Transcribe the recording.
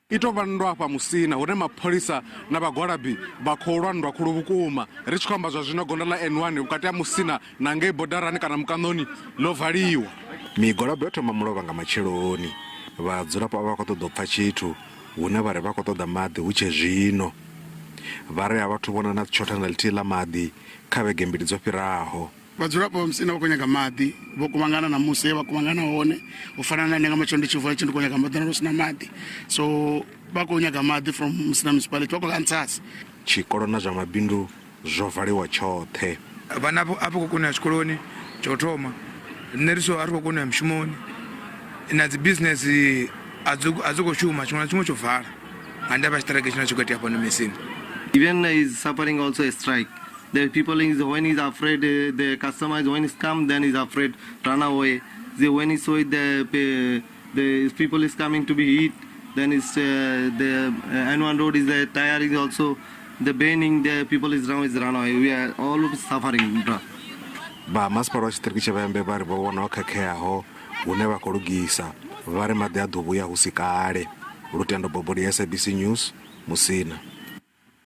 I tou vha nndwa afha Musina hune mapholisa na vhagwalabi vha khou lwa nndwa khulu vhukuma. Ri tshi khou amba zwa zwino gondo ḽa N1 vhukati ha Musina na ngei bodarani kana mukaṋoni ḽo valiwa. Migwalabo yo thoma mulovha nga matsheloni. Vhadzulapo a vha khou ṱoḓa u pfa tshithu hune vha ri vha khou ṱoḓa maḓi hu tshe zwino. Vha ri a vha thu vhona na tshoṱha na ḽithihi ḽa maḓi kha vhege mbili dzo fhiraho. Vhadzulapo vha Musina vha khou nyaga maḓi, vho kuvhangana ṋamusi he vha kuvhangana hone u fana na nṋe nga matsheloni ndi tshi vuwa tshi ndi khou nyaga maḓi na hu sina maḓi so vha khou nyaga maḓi from Musina municipality vha khou answers. Tshikolo na zwa mabindu zwo valiwa tshoṱhe. Vhana a vha khou kona u ya tshikoloni tsha u thoma, riṋe ri so a ri khou kona u ya mushumoni na dzi bisinese a dzi a dzi khou shuma tshiṅwe na tshiṅwe tsho vala nga ndavha ya tshiṱereke tshine tsha khou itea fhano Mesina. Even is suffering also a strike. The people is when is afraid the customer is when is come then is afraid run away. The when is saw the the people is coming to be hit then is the N1 road is the tire is also the burning the people is run is run away. We are all suffering. Bro. Vha masipala wa tshiṱiriki tsha Vhembe vha ri vho vhona ho khakheaho hune vha khou lugisa vha ri maḓi a ḓo vhuya hu si kale. Lutendo Bobodi, SABC News, Musina.